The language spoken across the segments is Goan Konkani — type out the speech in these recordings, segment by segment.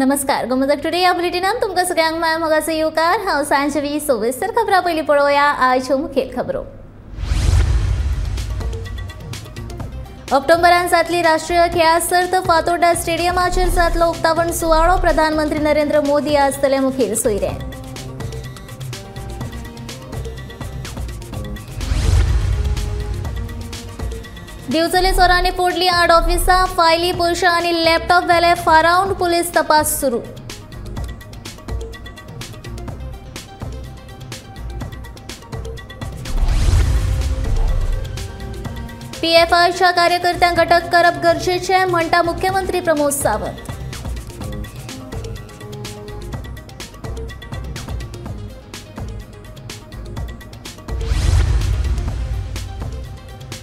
नमस्कार, गोमंतक टुडे या बुलेटिनान तुमकां सगळ्यांक माय मोगाचो येवकार। हांव सांजवी सविस्तर खबरां पयलीं पळोवया आयच्यो मुखेल खबरो। ऑक्टोबरान जातली राष्ट्रीय खेळां सर्त फातोर्डा स्टेडियमाचेर जातलो उक्तावण सुवाळो। प्रधानमंत्री नरेंद्र मोदी आसतले मुखेल सोयरे। दिवचले चोरांनी फोडली 8 ऑफिसां, फायली, पयशे आनी लॅपटॉप व्हेले फारावन, पुलीस तपास सुरू। पीएफआयच्या कार्यकर्त्यांक अटक करप गरजेचें म्हणटा मुख्यमंत्री प्रमोद सावंत।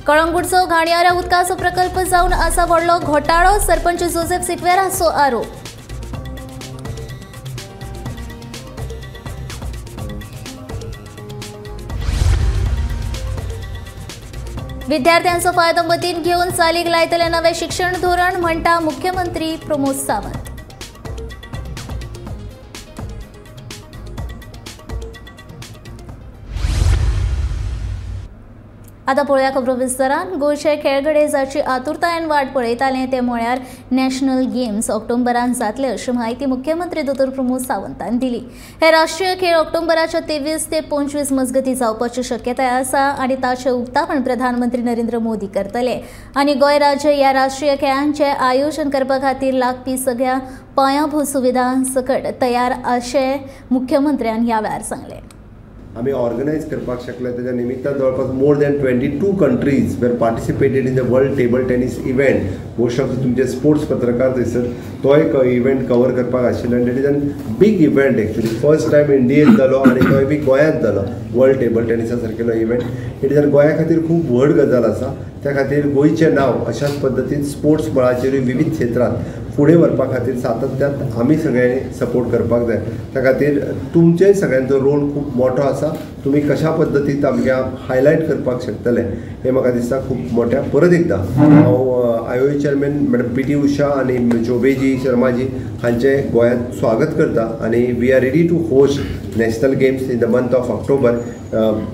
कळंगूटचो घाणयाऱ्या उदकाचो प्रकल्प जावन आसा व्हडलो घोटाळो, सरपंच जोसेफ सिक्वेराचो आरोप। विद्यार्थ्यांचो फायदो मतींत घेवन चालीक लायतले नवें शिक्षण धोरण म्हणटा मुख्यमंत्री प्रमोद सावंत। आतां पळोवया खबरो विस्तारान। गोंयचे खेळगडे जाची आतुरतायेन वाट पळयताले ते म्हळ्यार नॅशनल गेम्स ऑक्टोबरान जातले अशी म्हायती मुख्यमंत्री दोतोर प्रमोद सावंतान दिली। हे राष्ट्रीय खेळ ऑक्टोबराच्या 23 ते 25 मजगतीं जावपाची शक्यताय आसा आनी ताचें उक्तावण प्रधानमंत्री नरेंद्र मोदी करतले आनी गोंय राज्य ह्या राष्ट्रीय खेळांचें आयोजन करपा खातीर लागपी सगळ्या पांयाभूत सुविधां सकट तयार अशें मुख्यमंत्र्यान ह्या वेळार सांगलें। आमी ऑर्गनायज करपाक शकले तेज्या निमित्तान जवळपास more than 22 countries were participated in the world table tennis event. Most of तुमचे स्पोर्ट्स पत्रकार थंयसर तो एक इव्हेंट कवर करपाक आशिल्लो आनी that is an big event actually. First time इंडियेंत जालो आनी तोय बी गोंयांत जालो वर्ल्ड टेबल टेनिसा सारकेलो इव्हेंट। It is an गोंया खातीर खूब व्हड गजाल आसा। त्या खातीर गोंयचें नांव अशाच पद्दतीन स्पोर्ट्स मळाचेरूय विविध क्षेत्रांत फुडें व्हरपा खातीर सातत्यान आमी सगळ्यांनी सपोर्ट करपाक जाय। त्या खातीर तुमचे सगळ्यांचो रोल खूब मोठो आसा। तुमी कशा पद्दतीन आमकां हायलायट करपाक शकतले हें म्हाका दिसता खूब मोठ्या। परत एकदां हांव IOA chairman madam PT Usha आनी चोबेजी शर्माजी हांचें गोंयांत स्वागत करता आनी we are ready to host national games in the month of October.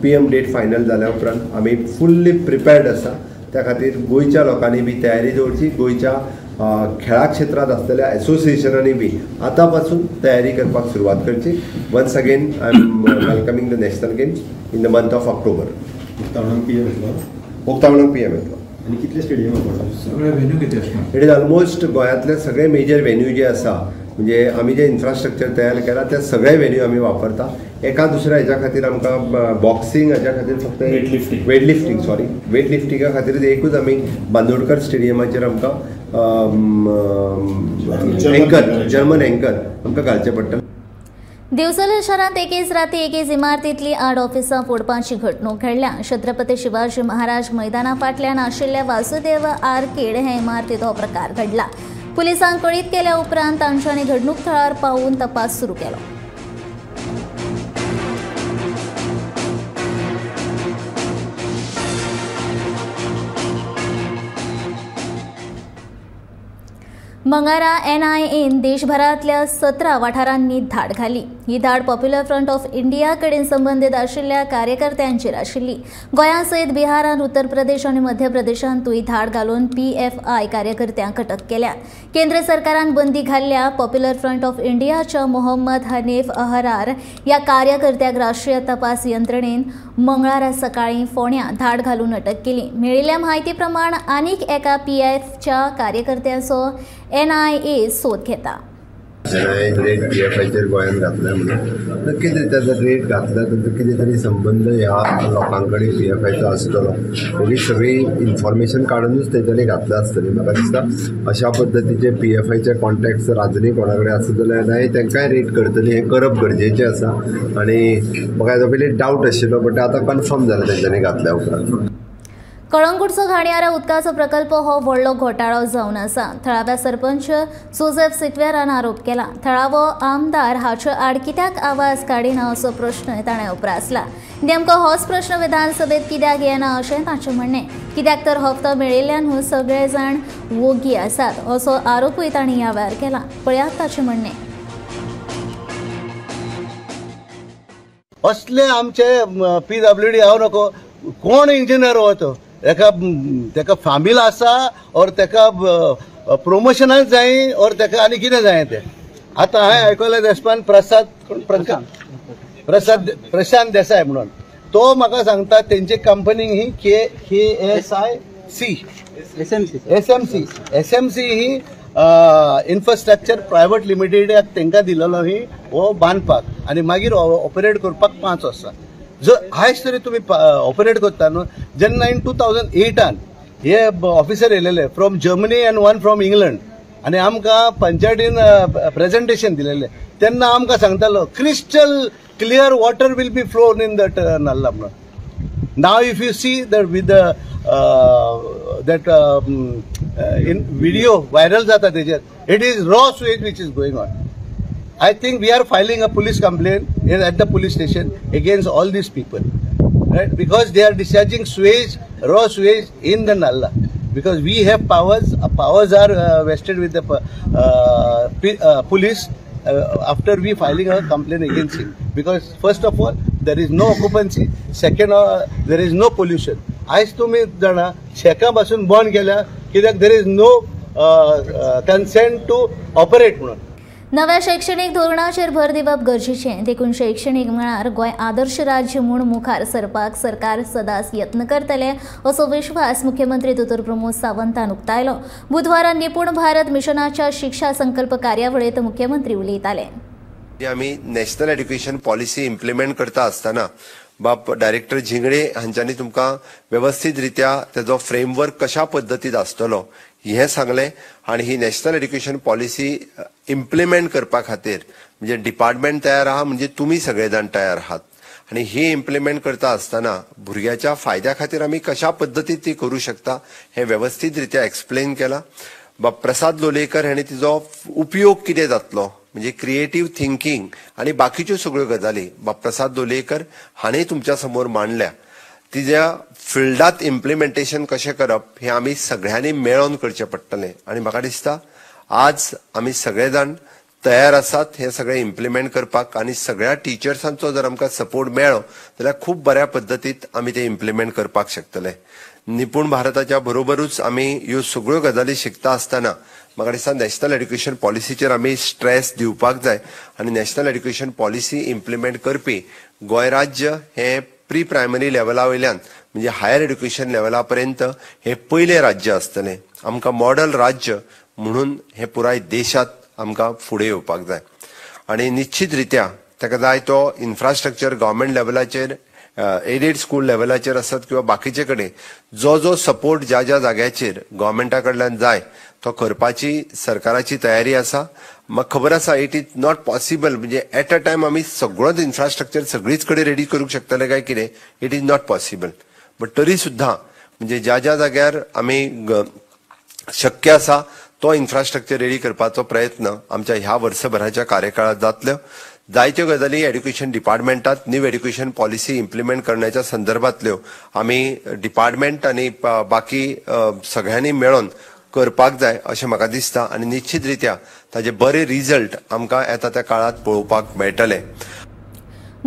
PM date final जाल्या उपरांत आमी फुल्ली प्रिपेर्ड आसा। त्या खातीर गोंयच्या लोकांनी बी तयारी दवरची, गोंयच्या खेळा क्षेत्रांत आसलेल्या एसोसिएशनांनी बी आतां पासून तयारी करपाक सुरवात करची। Once again I am welcoming the national games in the month of October. उक्तावणाक PM येतलो, उक्तावणाक PM येतलो। आनी कितले स्टेडियम सगळे व्हेन्यू कितें आसता? It is almost गोंयांतले सगळे मेजर व्हेन्यू जे आसा, म्हणजे आमी जे इन्फ्रास्ट्रक्चर तयार केला त्या सगळे व्हेन्यू आमी वापरता। एका दुसऱ्या हेज्या खातीर आमकां बॉक्सिंग हाज्या खातीर फक्त वेट लिफ्टींग सॉरी वेट लिफ्टिंगा खातीर एकूच आमी बांदोडकर स्टेडियमाचेर आमकां एंकर, जर्मन एंकर आमकां घालचें पडटा। दिवचले शहरांत एकेच राती एकेच इमारतींतली 8 ऑफिसां फोडपाची घडणूक घडल्या। छत्रपती शिवाजी महाराज मैदाना फाटल्यान आशिल्ल्या वासुदेव आर्केड हे इमारतींत हो प्रकार घडला। पुलिसांक कळीत केल्या उपरांत तांच्यांनी घडणूक थळार पावून तपास सुरू केलो। मंगळारा एनआयएन देशभरांतल्या 17 वाठारांनी धाड घाली। ही धाड पॉप्युलर फ्रंट ऑफ इंडिया कडेन संबंदीत आशिल्ल्या कार्यकर्त्यांचेर आशिल्ली। गोंया सयत बिहारांत, उत्तर प्रदेश आनी मध्य प्रदेशांतूय धाड घालून पीएफआय कार्यकर्त्यांक अटक केल्या। केंद्र सरकारान बंदी घाल्ल्या पॉप्युलर फ्रंट ऑफ इंडियाच्या मोहम्मद हनीफ अहरार ह्या कार्यकर्त्याक राष्ट्रीय तपास यंत्रणेन मंगळारा सकाळीं फोंड्यां धाड घालून अटक केली। मेळिल्ल्या म्हायती प्रमाण आनीक एका पीएफच्या कार्यकर्त्याचो एनआयए सोद घेता। रेट पीएफआयचेर गोंयांत घातल्या म्हणून नक्कीच रित्या रेट घातल्या तांचो कितें तरी संबंद ह्या लोकां कडेन पीएफआयचो आसतलो। मागीर सगळी इन्फॉर्मेशन काडुनूच तेंच्यांनी घातल्या आसतली। म्हाका दिसता अशा पद्दतीचे पीएफआयचे कॉन्टॅक्ट जर आजुनूय कोणा कडेन आसत जाल्यार एनआयए तांकांय रेट करतली। हें करप गरजेचें आसा आनी म्हाका हेजो पयलीं डावट आशिल्लो बट आतां कन्फर्म जालें तेंच्यांनी घातल्या उपरांत। कळंगूटचो घाणयारा उदकाचो प्रकल्प हो व्हडलो घोटाळो जावन आसा. थळाव्या सरपंच जोसेफ सिक्वेरान आरोप केला. थळावो आमदार हाचे आड कित्याक आवाज काडिना असो प्रश्न ताणें उप्रासला. नेमको होच प्रश्न विधानसभेत कित्याक येना अशें ताचें म्हणणें. कित्याक तर हप्तो मेळिल्ल्यान सगळे जाण वोगी आसात असो आरोपूय तांणी ह्या वेळार केला. पळयात ताचें म्हणणें. असले आमचे PWD हांव नको कोण इंजिनियर हो तो एका तेका फामील आसा और तेका प्रोमोशनाक जाय और तेका आनी कितें जाय तें. आतां हांवें आयकलें देशपान प्रसाद प्रसाद प्रशांत देसाय म्हणून तो म्हाका सांगता तेंची कंपनी ही KKSIC SMC ही इन्फ्रास्ट्रक्चर प्रायव्हेट लिमिटेडाक तांकां दिलेलो ही हो बांदपाक आनी मागीर ऑपरेट करपाक 5 वर्सां. जर आयज तरी तुमी ऑपरेट करता न्हू. जेन्ना इन 2008 हे officer येयलेले from Germany and one from England आनी आमकां पंचायतीन प्रेजेंटेशन दिलेलें तेन्ना आमकां सांगतालो crystal clear water will be flown in that nallah म्हणून. Now if you see that with that in video viral जाता तेजेर it is raw sewage which is going on. I think we are filing a police complaint at the police station against all these people, right? Because they are discharging sewage, raw sewage in the nallah. Because we have powers, powers are vested with the police after we filing a complaint against him. Because first of all, there is no occupancy. Second, there is no pollution. आयज तुमी जाणा शेका पासून बंद केल्या कित्याक there is no consent to operate म्हणून. नव्या शैक्षणिक धोरणाचेर भर दिवप गरजेचें देखून शैक्षणिक मळार गोंय आदर्श राज्य म्हूण मुखार सरपाक सरकार सदांच यत्न करतले असो विश्वास मुख्यमंत्री दोतोर प्रमोद सावंतान उक्तायलो. बुधवारा निपूण भारत मिशनाच्या शिक्षा संकल्प कार्यावळींत मुख्यमंत्री उलयताले. आमी नॅशनल एड्युकेशन पॉलिसी इम्प्लिमेंट करता आसतना बाब डायरेक्टर झिंगडे हांच्यांनी तुमकां वेवस्थीत रित्या तेजो फ्रेमवर्क कशा पद्दतीत आसतलो हें सांगलें आनी ही नॅशनल एड्युकेशन पॉलिसी इम्प्लिमेंट करपा खातीर म्हणजे डिपार्टमेंट तयार आहा म्हणजे तुमी सगळे जाण तयार आहात आनी ही इम्प्लिमेंट करता आसतना भुरग्याच्या फायद्या खातीर आमी कशा पद्दतीत ती करूं शकता हें वेवस्थीत रित्या एक्सप्लेन केलां. बाब प्रसाद लोलयेकर हांणी तिजो उपयोग कितें जातलो म्हणजे क्रिएटीव थिंकींग आनी बाकीच्यो सगळ्यो गजाली बाब प्रसाद लोलयेकर हांणी तुमच्या समोर मांडल्या. तिज्या फिल्डांत इम्प्लिमेंटेशन कशें करप हें आमी सगळ्यांनी मेळोन करचें पडटलें आनी म्हाका दिसता आज आमी सगळे जाण तयार आसात हें सगळें इम्प्लिमेंट करपाक आनी सगळ्या टिचर्सांचो जर आमकां सपोर्ट मेळ्ळो जाल्यार खूब बऱ्या पद्दतीत आमी तें इम्प्लिमेंट करपाक शकतले. निपूण भारताच्या बरोबरूच आमी ह्यो सगळ्यो गजाली शिकता आसतना म्हाका दिसता नॅशनल एड्युकेशन पॉलिसीचेर आमी स्ट्रेस दिवपाक जाय आनी नॅशनल एड्युकेशन पॉलिसी इम्प्लिमेंट करपी गोंय राज्य हें प्री प्रायमरी लेवला वयल्यान म्हणजे हायर एड्युकेशन लेवला पर्यंत हें पयलें राज्य आसतलें. आमकां मॉडल राज्य म्हणून हें पुराय देशांत आमकां फुडें येवपाक जाय आनी निश्चित रित्या ताका जाय तो इन्फ्रास्ट्रक्चर गव्हर्मेंट लेवलाचेर एडेड स्कूल लेवलाचेर आसत किंवा बाकीचे कडेन जो जो सपोर्ट ज्या ज्या जाग्याचेर गव्हर्मेंटा कडल्यान जाय तो करपाची सरकाराची तयारी आसा. म्हाका खबर आसा it is not possible म्हणजे एट अ टायम आमी सगळोच इन्फ्रास्ट्रक्चर सगळीच कडेन रेडी करूंक शकतले काय कितें it is not possible but तरी सुद्दां म्हणजे ज्या ज्या जाग्यार आमी शक्य आसा तो इन्फ्रास्ट्रक्चर रेडी करपाचो प्रयत्न आमच्या ह्या वर्सभराच्या कार्यकाळात जातलो. जायत्यो गजाली एड्युकेशन डिपार्टमेंटात न्यू एड्युकेशन पॉलिसी इम्प्लिमेंट करण्याच्या संदर्भातल्यो आमी डिपार्टमेंट आनी बाकी सगळ्यांनी मेळोन करपाक जाय अशें म्हाका दिसता आनी निश्चित रित्या ताजे बरे रिजल्ट आमकां येता त्या काळांत पळोवपाक मेळटले.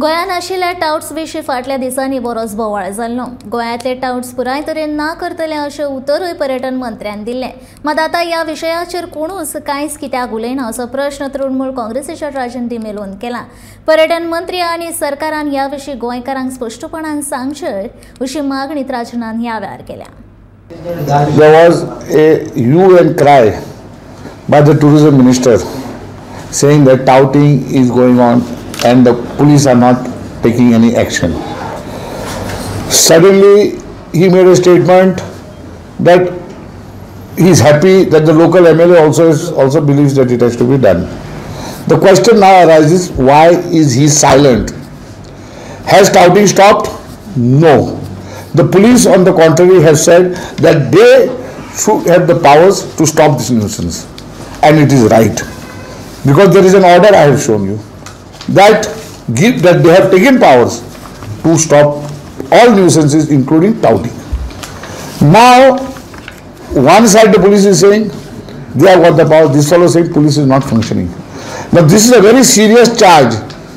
गोंयांत आशिल्ल्या टावट्स विशीं फाटल्या दिसांनी बरोच बोवाळ जाल्लो. गोंयांतले टावट्स पुराय तरेन ना करतले अशें उतरूय पर्यटन मंत्र्यान दिल्लें. मात आतां ह्या विशयाचेर कोणूच कांयच कित्याक उलयना असो प्रश्न तृणमूल काँग्रेसीच्या राजन डिमेलोन केला. पर्यटन मंत्री आनी सरकारान ह्या विशीं गोंयकारांक स्पश्टपणान सांगचें अशी मागणी राजनान ह्या वेळार केल्या. There was a hue and cry by the tourism minister saying that touting is going on and the police are not taking any action. Suddenly he made a statement that he is happy that the local MLA also believes that it has to be done. The question now arises, why is he silent? Has touting stopped? No. The police, on the contrary, have said that they should have the powers to stop this nuisance, and it is right, because there is an order I have shown you that that they have taken powers to stop all nuisances, including touting. Now, one side the police is saying they have got the power, this fellow saying police is not functioning. Now, this is a very serious charge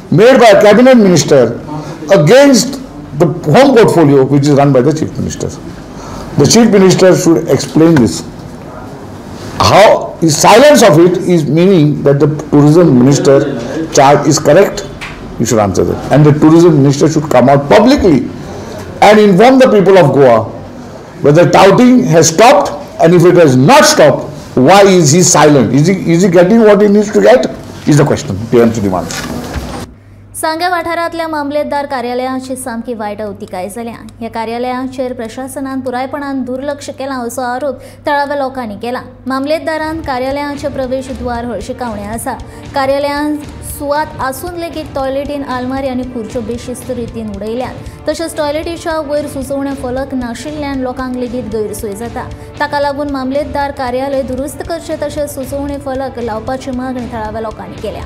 made by a cabinet minister against the home portfolio, which is run by the chief minister. The chief minister should explain this. How the silence of it is meaning that the tourism minister charge is correct. You should answer that. And the tourism minister should come out publicly and inform the people of Goa whether touting has stopped, and if it has not stopped, why is he silent? Is he getting what he needs to get? Is the question PM to demand. सांग्या वाठारांतल्या मामलेदार कार्यालयाची सामकी वायट अवतिकाय जाल्या. ह्या कार्यालयाचेर प्रशासनान पुरायपणान दुर्लक्ष केलां असो आरोप थळाव्या लोकांनी केला. मामलेदारान कार्यालयाचे प्रवेशद्वार हळशिकावणें आसा. कार्यालयांत सुवात आसून लेगीत टॉयलेटीन आलमारी आनी खुर्च्यो बेशिस्त रितीन उडयल्यात. तशेंच टॉयलेटीच्या वयर सुचोवणे फलक नाशिल्ल्यान लोकांक लेगीत गैरसोय जाता. ताका लागून मामलेदार कार्यालय दुरुस्त करचें तशेंच सुचोवणे फलक लावपाची मागणी थळाव्या लोकांनी केल्या.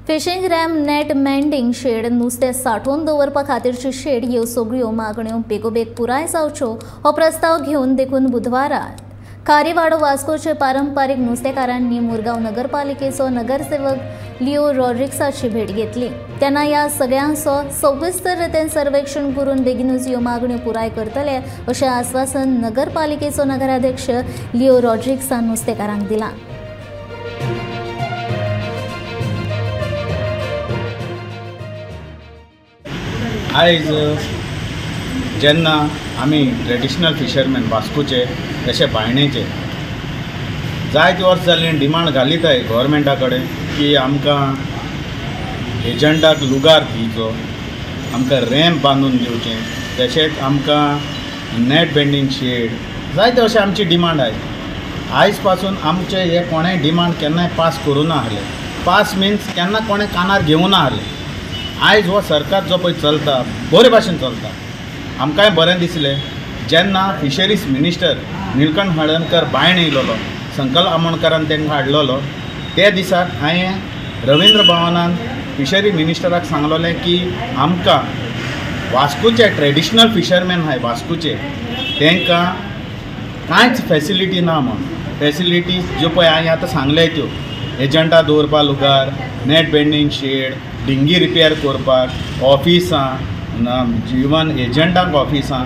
Fishing ramp, net mending shed, नुस्तें सांठोवन दवरपा खातीरची शेड ह्यो सगळ्यो मागण्यो बेगोबेग पुराय जावच्यो हो प्रस्ताव घेवन देखून बुधवारा खारीवाडो वास्कोचे पारंपारीक नुस्तेकारांनी मुरगांव नगरपालिकेचो नगरसेवक लिओ रॉड्रिक्साची भेट घेतली. तेन्ना ह्या सगळ्यांचो सविस्तर रितीन सर्वेक्षण करून बेगीनूच ह्यो मागण्यो पुराय करतले अशें आस्वासन नगरपालिकेचो नगराध्यक्ष लिओ रॉड्रिक्सान नुस्तेकारांक दिलां. आयज जेन्ना आमी ट्रेडिशनल फिशरमॅन वास्कोचे तशें बायणेचे जायते वर्स जालीं डिमांड घालीत आहे गोवोरमेंटा कडेन की आमकां एजंटाक लुगार दिवचो, आमकां रॅम्प बांदून दिवचें, तशेंच आमकां नॅट बेंडींग शेड, जायते अशें आमची डिमांड आहे. आयज पासून आमचे हे कोणें डिमांड केन्नाय पास करूं ना आहले. पास मिन्स केन्ना कोणें कानार घेवं ना आहले. आयज हो सरकार जो पळय चलता बरे भाशेन चलता. आमकांय बरें दिसलें जेन्ना फिशरीज मिनिस्टर निलकंठ हळदणकर बायण येयलोलो, संकल्प आमोणकरान तांकां हाडलेलो, त्या दिसाक हांवें रविंद्र भवनान फिशरी मिनिस्टराक सांगलोलें की आमकां वास्कोचे ट्रेडिशनल फिशरमॅन आहाय वास्कोचे तांकां कांयच फॅसिलिटी ना म्हूण. फॅसिलिटीज ज्यो पळय हांवें आतां सांगले त्यो एजंटा दवरपा लुगार, नेट बेंडींग शेड, डिंगी रिपेर करपाक, ऑफिसां, इवन एजंटांक ऑफिसां,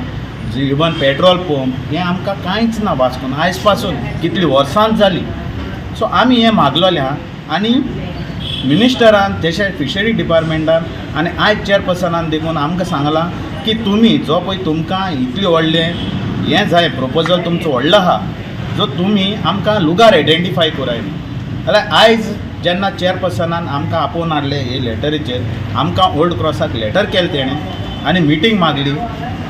इवन पेट्रोल पंप, हें आमकां कांयच ना वास्कोन आयज पासून कितलीं वर्सांच जालीं. सो आमी हें मागलोलें आहा आनी मिनिस्टरान तशें फिशरी डिपार्टमेंटान आनी आयज चेअरपर्सनान देखून आमकां सांगलां की तुमी जो पळय तुमकां इतलें व्हडलें हें जाय प्रपोजल तुमचो व्हडलो आहा जो तुमी आमकां लुगार आयडेंटिफाय कराय. जाल्यार आयज जेन्ना चेअरपर्सनान आमकां आपोवन हाडलें हे लेटरीचेर, आमकां ओल्ड क्रॉसाक लेटर केलें तेणें आनी मिटींग मागली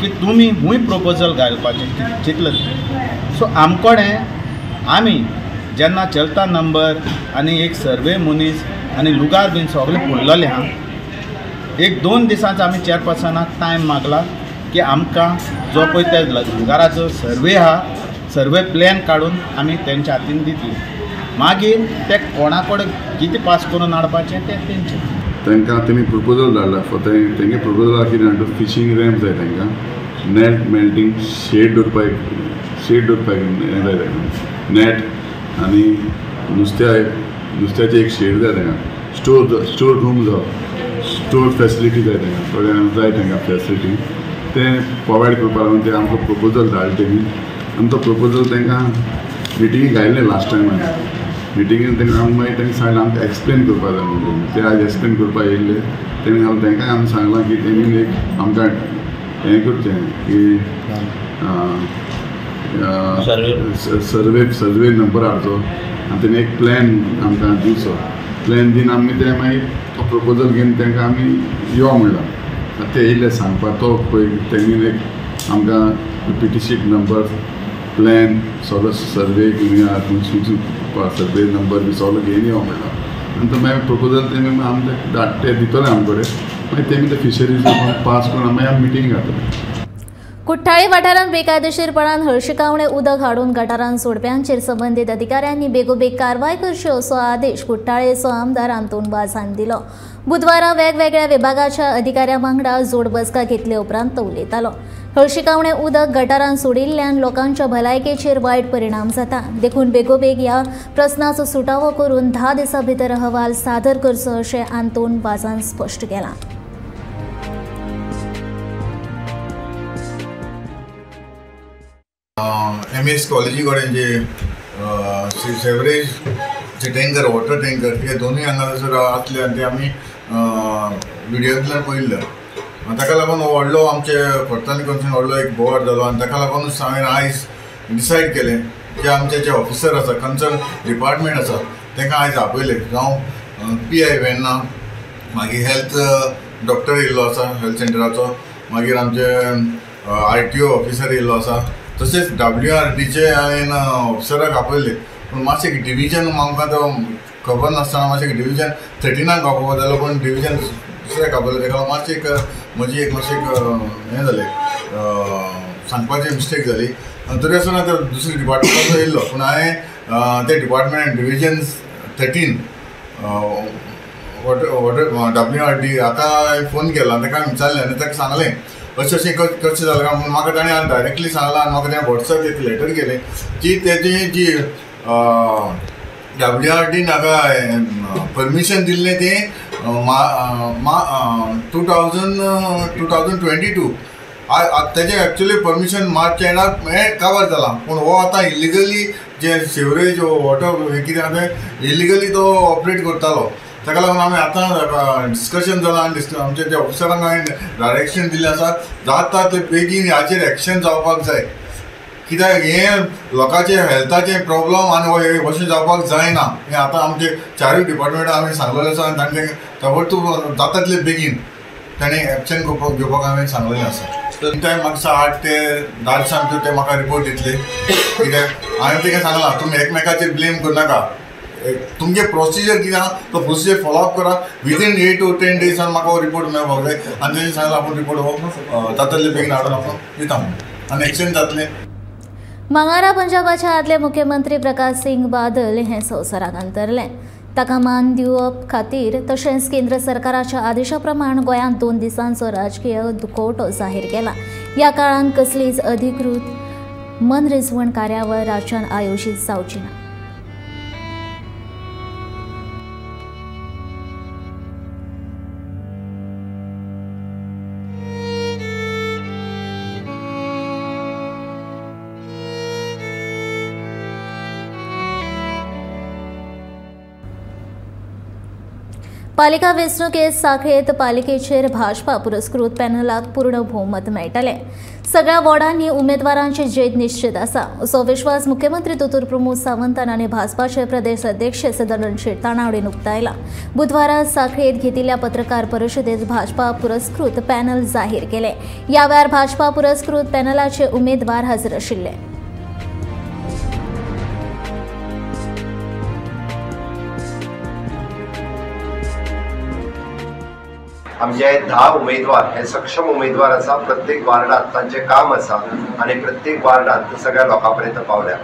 की तुमी खूंय प्रपोजल घालपाचें चिंतलें. सो आमकोडे आमी जेन्ना चलता नंबर आनी एक सर्वे मनीस आनी लुगार बीन सगळें पडलेलें आहा. एक दोन दिसांचो आमी चेअरपर्सनाक टायम मागला की आमकां जो पळय त्या लुगाराचो सर्वे आहा सर्वे प्लॅन काडून आमी तेंच्या हातीन दितली. मागीर ते कोणा कडेन कितें पास करून हाडपाचें तें तेंचें. तांकां तेमी प्रपोजल धाडला तेंगे प्रपोजल कितें म्हणटा फिशींग रॅम्प जाय तांकां, नॅट मेल्टींग शेड दवरपाक, शेड दवरपाक हें जाय तांकां, नॅट आनी नुस्त्याचें एक शेड जाय तांकां, स्टोर रूम जाय, स्टोर फॅसिलिटी जाय तांकां, थोड्यांक जाय तांकां फॅसिलिटी तें प्रोवायड करपाक लागून तें आमकां प्रपोजल धाडलें तेमी. आनी तो प्रपोजल तांकां मिटिंगेक घायलें लास्ट टायम. मिटिंगेन तांकां आमी मागीर तांकां सांगलें आमकां एक्सप्लेन करपाक जाय म्हणून. ते आयज एक्सप्लेन करपाक येयल्ले तेणी सांगलें तांकांय आमी सांगलां की तेणी एक आमकां हें करचें की सर्वे नंबर हाडचो आनी तेणी एक प्लॅन आमकां दिवचो. प्लॅन दिवन आमी तें मागीर तो प्रपोजल घेवन तांकां आमी यो म्हणलां. ते येयले सांगपाक तो पळय तेणी एक आमकां P T sheet number plan सगळो सर्वे घेवन या, सर्वे नंबर बी सगळो घेवन यो म्हणला आनी तो मागीर प्रपोजल तेमी आमकां धाडटे दितले आम कडेन, मागीर तेमी ते फिशरीज पास करून मागीर आमी मिटींग घातले. कुठ्ठाळी वाठारांत बेकायदेशीरपणान हळशिकावणे उदक हाडून गटारान सोडप्यांचेर संबंदीत अधिकाऱ्यांनी बेगोबेग कारवाय करची असो आदेश कुठ्ठाळेचो आमदार आंतोन वाझान दिलो. बुधवारा वेगवेगळ्या विभागाच्या अधिकाऱ्यां वांगडा जोड बसका घेतले उपरांत तो उलयतालो. हळशिकावणे उदक गटारान सोडिल्ल्यान लोकांच्या भलायकेचेर वायट परिणाम जाता, देखून बेगोबेग ह्या प्रस्नाचो सुटावो करून 10 दिसां भितर अहवाल सादर करचो अशें आंतोन वाझान स्पश्ट केलां. एम एस कॉलेजी कडेन जे सेवरेज जे टँकर, वॉटर टँकर, हे दोनूय हांगासर आसले आनी ते आमी विडियोंतल्यान पळयल्ले. ताका लागून हो व्हडलो आमचे खोर्तानी कॉन्स्टिट्युएन्सी व्हडलो एक बोवाळ जालो आनी ताका लागूनच हांवें आयज डिसायड केलें जे आमचे जे ऑफिसर आसा, कन्सर्न डिपार्टमेंट आसा, तांकां आयज आपयले. जावं पी I Verna, मागीर हेल्थ डॉक्टर येयल्लो आसा हेल्थ सेंटराचो, मागीर आमचे आर टी ओ ऑफिसर येयल्लो आसा, तशेंच डब्ल्यू आर डीचे हांवें ऑफिसराक आपयले. पूण मातशें डिविजन आमकां तो खबर नासतना मातशें डिविजन 13 आपोवपा जालो, पूण डिविजन दुसऱ्याक आपयलें. ताका लागून मातशें एक म्हजी एक मातशें एक हें जालें, सांगपाची मिस्टेक जाली. तरी आसतना तो दुसरे डिपार्टमेंटाचो येयल्लो, पूण हांवें ते department division 13 water water W R D हाका हांवें फोन केलो आनी ताका विचारलें आनी ताका सांगलें अशें अशें कशें जालें काय म्हणून. म्हाका ताणें डायरेक्टली सांगलां आनी म्हाका तें वॉट्सएप एक लेटर केलें की तेजी जी डब्ल्यू आर डीन हाका परमिशन दिल्लें तें 2022 तेजें एक्चुअली परमिशन मार्च एंडाक हें कवर जालां, पूण हो आतां इलिगली जे सिवरेज वॉटर हें कितें आहा तें इलिगली तो ऑपरेट करतालो. ताका लागून आमी आतां डिस्कशन जालां आनी आमचे जे ऑफिसरांक हांवें डायरेक्शन दिल्लें आसा जाता ते बेगीन हाचेर एक्शन जावपाक जाय, कित्याक हें लोकांचें हेल्थाचें प्रॉब्लम आनी अशें जावपाक जायना. हें आतां आमचे चारूय डिपार्टमेंटां आमी सांगलेलें आसा आनी तांचे ताबडतोब जाता तितले बेगीन ताणें एक्शन घेवपाक हांवें सांगलेलें आसा. तर टायम म्हाका 8 ते 10 दिसां भितर ते म्हाका रिपोर्ट दितले, कित्याक हांवें तांकां सांगलां तुमी एकमेकाचेर ब्लेम करनाका, तुमगे प्रोसिजर कितें आहा तो प्रोसिजर फॉलोअप करा, विदीन 8 to 10 डेजान म्हाका हो रिपोर्ट मेळपाक जाय. आनी तेणी सांगलां आपूण रिपोर्ट हो जाता तितले बेगीन हाडून आपूण दिता म्हणून आनी एक्शन जातलें. मंगारा पंजाबाच्या आदले मुख्यमंत्री प्रकाश सिंग बादल हे संवसाराक अंतरले. ताका मान दिवप खातीर तशेंच केंद्र सरकाराच्या आदेशा प्रमाण गोंयांत 2 दिसांचो राजकीय दुखवटो जाहीर केला. ह्या काळांत कसलीच अधिकृत मनरिजवण कार्यावळ राज्यांत आयोजीत जावची ना. पालिका वेंचणुकेंत साखळेंत पालिकेचेर भाजपा पुरस्कृत पॅनलाक पूर्ण भोवमत मेळटलें. सगळ्या वॉर्डांनी उमेदवारांची जैत निश्चित आसा असो विश्वास मुख्यमंत्री दोतोर प्रमोद सावंतान आनी भाजपाचे प्रदेश अध्यक्ष सदानंद शेट तानावडेन उक्तायला. बुधवारा साखळेंत घेतिल्ल्या पत्रकार परिशदेत भाजपा पुरस्कृत पॅनल जाहीर केलें. ह्या वेळार भाजपा पुरस्कृत पॅनलाचे उमेदवार हजर आशिल्ले. आमचे 10 उमेदवार हे सक्षम उमेदवार आसा, प्रत्येक वार्डात तांचें काम आसा आनी प्रत्येक वार्डात सगळ्या लोकां पर्यंत पावल्या.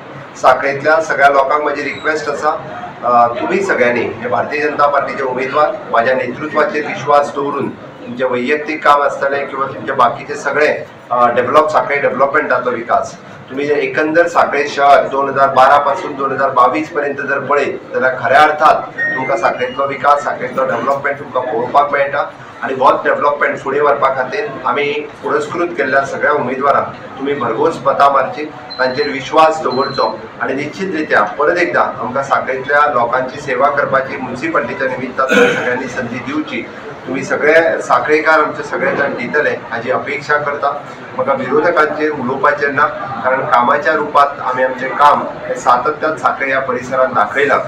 साखळेंतल्या सगळ्या लोकांक म्हजी रिक्वेस्ट आसा, तुमी सगळ्यांनी हे भारतीय जनता पार्टीचे उमेदवार म्हाज्या नेतृत्वाचेर विश्वास दवरून तुमचें वैयक्तीक काम आसतलें किंवा तुमचे बाकीचे सगळे डेव्हलप साखळे डेव्हलपमेंटाचो विकास तुम्ही जर एकंदर साखळे शहर 2012 पासून 2022 पर्यंत जर पळयत जाल्यार खऱ्या अर्थात तुमकां साखळेंतलो विकास, साखळेंतलो डेव्हलपमेंट तुमकां पळोवपाक मेळटा आनी होच डेव्हलपमेंट फुडें व्हरपा खातीर आमी पुरस्कृत केल्ल्या सगळ्या उमेदवारांक तुमी भरघोस मतां मारची, तांचेर विश्वास दवरचो आनी निश्चित रित्या परत एकदां आमकां साखळेंतल्या लोकांची सेवा करपाची म्युनिसिपालिटीच्या निमित्तान सगळ्यांनी संदी दिवची. तुमी सगळे साखळेकार आमचे सगळे जाण दितले हाजी अपेक्षा करता. म्हाका विरोधकांचेर उलोवपाचें ना, कारण कामाच्या रुपांत आमी आमचें काम हें सातत्यान साखळे ह्या परिसरांत दाखयलां.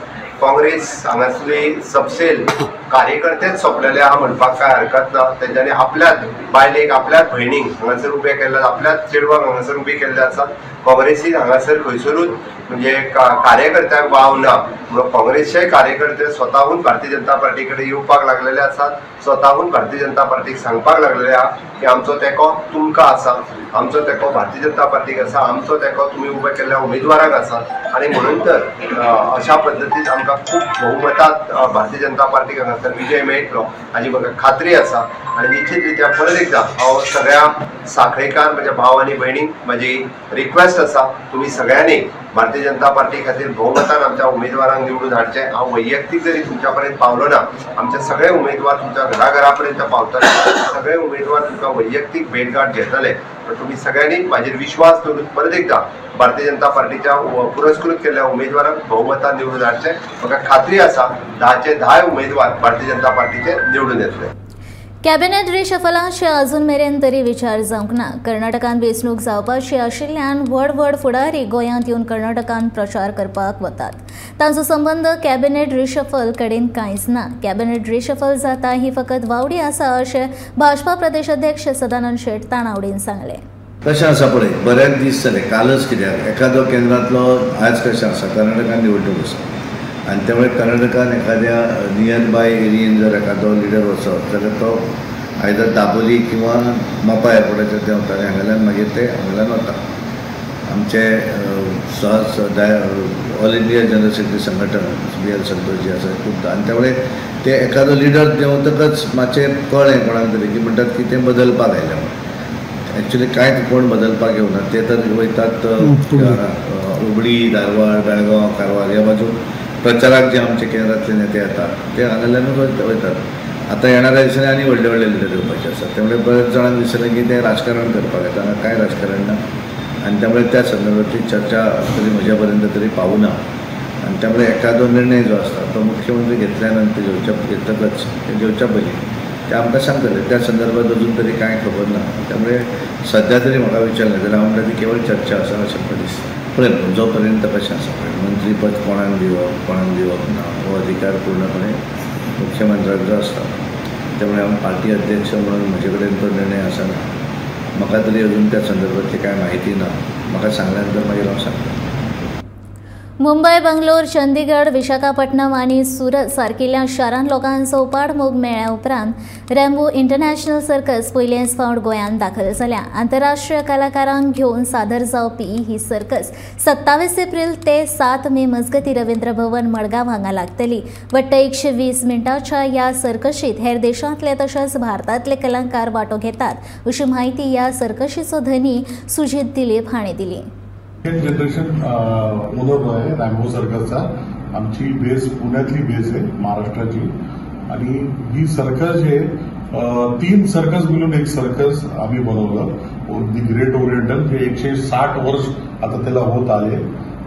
काँग्रेस हांगासली सबसेल कार्यकर्तेच सोंपलेले आहा म्हणपाक कांय हरकत ना. तेंच्यांनी आपल्याच बायलेक, आपल्याच भयणींक हांगासर उबे केल्ले, आपल्याच चेडवांक हांगासर उबे केल्ले आसा. काँग्रेसीन हांगासर खंयसरूच म्हणजे कार्यकर्त्यांक वाव ना म्हणून काँग्रेसचे कार्यकर्ते स्वताहून भारतीय जनता पार्टी कडेन येवपाक लागलेले आसात, स्वताहून भारतीय जनता पार्टीक सांगपाक लागलेले आहा की आमचो तेंको तुमकां आसा, आमचो तेंको भारतीय जनता पार्टीक आसा, आमचो तेंको तुमी उबे केल्ल्या उमेदवारांक आसा. आनी म्हणून तर अशा पद्दतीन आमकां खूब बहुमतांत भारतीय जनता पार्टीक हांगासर विजय मेळटलो हाजी म्हाका खात्री आसा. आनी निश्चित रित्या परत एकदां हांव सगळ्या साखळेकार म्हज्या भाव आनी भयणींक म्हजी रिक्वेस्ट आसा, तुमी सगळ्यांनी भारतीय जनता पार्टी खातीर बहुमतान आमच्या उमेदवारांक निवडून हाडचें. हांव वैयक्तीक जरी तुमच्या पर्यंत पावलो ना, आमचे सगळे उमेदवार तुमच्या घराघरा पर्यंत पावतले, सगळे उमेदवार तुमकां वैयक्तीक भेटगाठ घेतले, पण तुमी सगळ्यांनी म्हाजेर विश्वास दवरून परत एकदां भारतीय जनता पार्टीच्या पुरस्कृत केल्ल्या उमेदवारांक बहुमतान निवडून हाडचें. म्हाका खात्री आसा 10चे 10 उमेदवार भारतीय जनता पार्टीचे निवडून येतले. कॅबिनेट रिशफलाचे अजून मेरेन तरी विचार जावंक ना. कर्नाटकान वेंचणूक जावपाची आशिल्ल्यान व्हड व्हड फुडारी गोंयांत येवन कर्नाटकान प्रचार करपाक वतात. तांचो संबंद कॅबिनेट रिशफल कडेन कांयच ना. कॅबिनेट रिशफल जाता ही फकत वावडी आसा अशें भाजपा प्रदेश अध्यक्ष सदानंद शेट तानावडीन सांगलें. कशें आसा पळय, बरेच दीस जाले, कालच कित्याक एखादो केंद्रांतलो आज कशें आसा, कर्नाटकान निवडणूक आसा आनी त्यामुळे कर्नाटकान एखाद्या नियर बाय एरियेन जर एखादो लिडर वचत जाल्यार तो आयदर दाबोली किंवा मोपा एअरपोर्टाचेर देंवता आनी हांगाल्यान मागीर ते हांगाल्यान वता. आमचे ऑल इंडिया जनरल सेक्रेटरी संघटन बी.एल. संतोष जे आसा खूब, आनी त्यामुळे ते एखादो लिडर देंवतकच मातशें कळ्ळें कोणाक तरी की म्हणटात की तें बदलपाक आयलें म्हणून. एक्चुली कांयच कोण बदलपाक येवना, ते तर वयतात हुबळी, धारवाड, बेळगांव, कारवार ह्या बाजून प्रचाराक जे आमचे केंद्रांतले नेते येतात ते हांगाल्यानूच वयतात. आतां येणाऱ्या दिसांनी आनी व्हडले व्हडले लिडर येवपाचे आसात, त्यामुळे बऱ्याच जाणांक दिसलें की ते राजकारण करपाक येता, हांगा कांय राजकारण ना आनी त्यामुळे त्या संदर्भातली चर्चा तरी म्हज्या पर्यंत तरी पावना. आनी त्यामुळे एखादो निर्णय जो आसता तो मुख्यमंत्री घेतल्या नंतर घेतकच घेवच्या पयलीं ते आमकां सांगतले. त्या संदर्भात अजून तरी कांय खबर ना, त्यामुळे सद्या तरी म्हाका विचारलें जाल्यार हांव म्हणटा ती केवळ चर्चा आसा अशें म्हाका दिसता. पळय, जो पर्यंत कशें आसा पळय, मंत्रीपद कोणाक दिवप कोणाक दिवप ना हो अधिकार पूर्णपणे मुख्यमंत्र्यांचो आसता. त्यामुळे हांव पार्टी अध्यक्ष म्हणून म्हजे कडेन तो निर्णय आसना, म्हाका तरी अजून त्या संदर्भातली कांय म्हायती ना. म्हाका सांगल्या नंतर मागीर हांव सांगता. मुंबय, बंगलोर, चंदीगड, विशाखापट्टणम आनी सुरत सारकिल्ल्या शारांत लोकांचो उपाट मोग मेळ्ळ्या उपरांत रॅम्बो इंटरनॅशनल सर्कस पयलेच फावट गोंयांत दाखल जाल्या. आंतरराष्ट्रीय कलाकारांक घेवन सादर जावपी ही सर्कस 27 एप्रिल ते 7 मे मजगतीं रवींद्र भवन मडगांव हांगा लागतली. वट्ट 120 मिनटांच्या ह्या सर्कशींत हेर देशांतले तशेंच भारतांतले कलाकार वांटो घेतात अशी म्हायती ह्या सर्कशीचो धनी सुजीत दिलीप हाणें दिली. जनरेशन ओनर आहे रॅम्बो सर्कसचा. आमची बेस पुण्यातली बेस आहे महाराष्ट्राची, आणि ही सर्कस जे 3 सर्कस मिळून एक सर्कस आम्ही बनवलं, the great oriental, जे 160 वर्ष आता त्याला होत आले.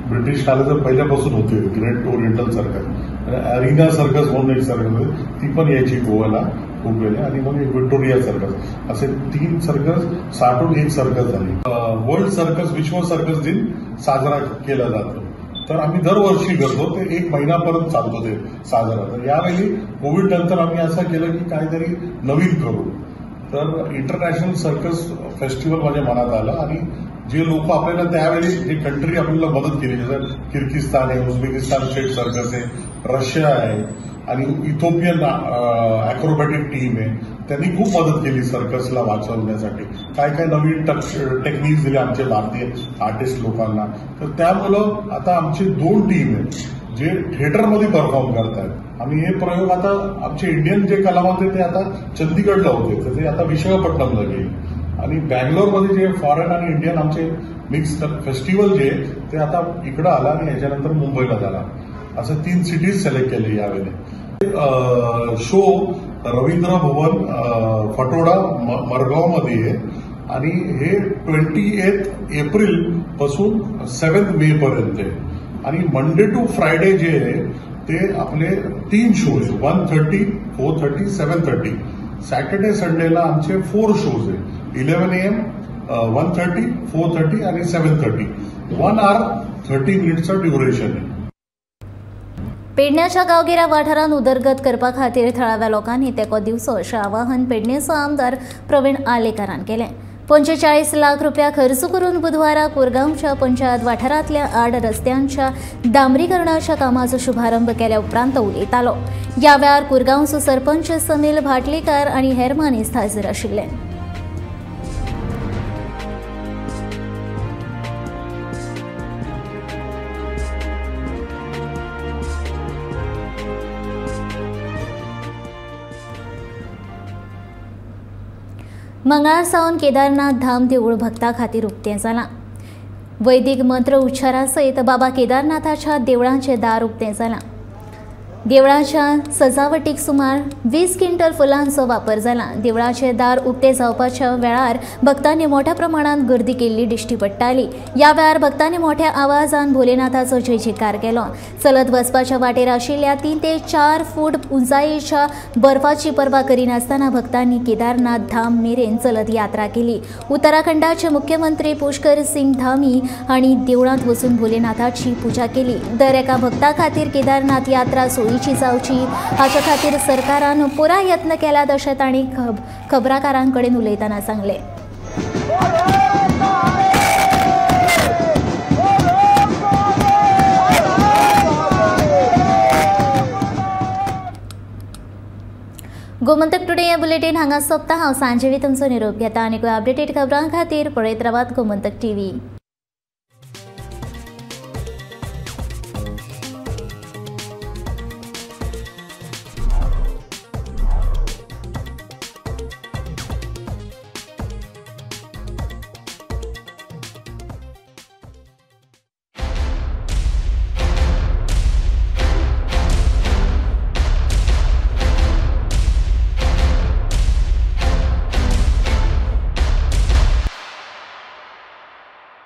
ब्रिटिश काळाच्या पहिल्यापासून होते great oriental circus. Arena circus म्हणून एक सर्कस होती, ती पण यायची गोव्याला खूप वेळा, आणि मग एक विक्टोरिया सर्कस, असे 3 सर्कस साठून एक सर्कस झाली. वर्ल्ड सर्कस, विश्व सर्कस दिन साजरा केला जातो, तर आम्ही दरवर्षी करतो, ते 1 महिनापर्यंत चालतो ते साजरा. तर यावेळी कोविड नंतर आम्ही असं केलं की काहीतरी नवीन करू, तर इंटरनॅशनल सर्कस फेस्टिवल माझ्या मनात आलं. आणि जे लोक आपल्याला त्यावेळी जे कंट्री आपल्याला मदत केली, जसं किर्गिस्तान आहे, उझबेकिस्तान स्टेट सर्कस आहे, रशिया आहे आणि इथोपियन ॲक्रोबॅटिक टीम आहे, त्यांनी खूप मदत केली सर्कसला वाचवण्यासाठी. काय काय नवीन टेक्निक्स दिले आमचे भारतीय आर्टिस्ट लोकांना. तर त्यामुळं आता आमची 2 टीम आहे जे थिएटरमध्ये परफॉर्म करतात. आणि हे प्रयोग आता आमचे इंडियन जे कलावंत ते आता चंदीगडला होते, तर ते आता विशाखापट्टणमला गेले. आणि बँगलोरमध्ये जे फॉरेन आणि इंडियन आमचे मिक्स फेस्टिवल जे ते आता इकडं आलं आणि याच्यानंतर मुंबईला झाला. असं 3 सिटीज सिलेक्ट केले यावेळी. शो रवींद्र भवन फटोडा मडगावमध्ये आहे आणि हे 28 एप्रिल पासून 7 मे पर्यंत आहे. आणि मंडे टू फ्रायडे जे आहे ते आपले 3 शोज, 1:30, 4:30, 7:30. सॅटर्डे संडेला आमचे 4 शोज आहे, 11 AM, 1:30, 4:30 आणि 7:30. 1 hour 30 मिनिटचं ड्युरेशन आहे. पेडण्याच्या गांवगिऱ्या वाठारांत उदरगत करपा खातीर थळाव्या लोकांनी तेंको दिवचो अशें आवाहन पेडणेचो आमदार प्रवीण आर्लेकारान केलें. 45 लाख रुपया खर्च करून बुधवारा कोरगांवच्या पंचायत वाठारांतल्या आड रस्त्यांच्या डांबरीकरणाच्या कामाचो शुभारंभ केल्या उपरांत तो उलयतालो. ह्या वेळार कोरगांवचो सरपंच समील भाटलेकार आनी हेर मानेस्त हाजीर आशिल्ले. मंगळार सावन केदारनाथ धाम देवूळ भक्ता खातीर उक्तें जालां. वैदिक मंत्र उच्चारा सयत बाबा केदारनाथाच्या देवळाचें दार उक्तें जालां. देवळाच्या सजावटीक सुमार 20 क्विंटल फुलांचो वापर जाला. देवळाचें दार उक्तें जावपाच्या वेळार भक्तांनी मोठ्या प्रमाणात गर्दी केल्ली दिश्टी पडटाली. ह्या वेळार भक्तांनी मोठ्या आवाजान भोलेनाथाचो जय जयकार केलो. चलत वचपाच्या वाटेर आशिल्ल्या 3 ते 4 फूट उंचायेच्या बर्फाची पर्वा करिनासतना भक्तांनी केदारनाथ धाम मेरेन चलत यात्रा केली. उत्तराखंडाचे मुख्यमंत्री पुष्कर सिंग धामी हांणी देवळांत वचून भोलेनाथाची पुजा केली. दर एका भक्ता खातीर केदारनाथ यात्रा सोयीची जावची हाच्या खातीर सरकारान पुराय यत्न केल्यात अशें तांणी खबराकारां कडेन उलयतना सांगलें. गोमंतक टुडे हे बुलेटीन हांगा सोंपता. हांव सांजेवी तुमचो निरोप घेता आनी अपडेटेड खबरां खातीर पळयत रावात गोमंतक टीव्ही.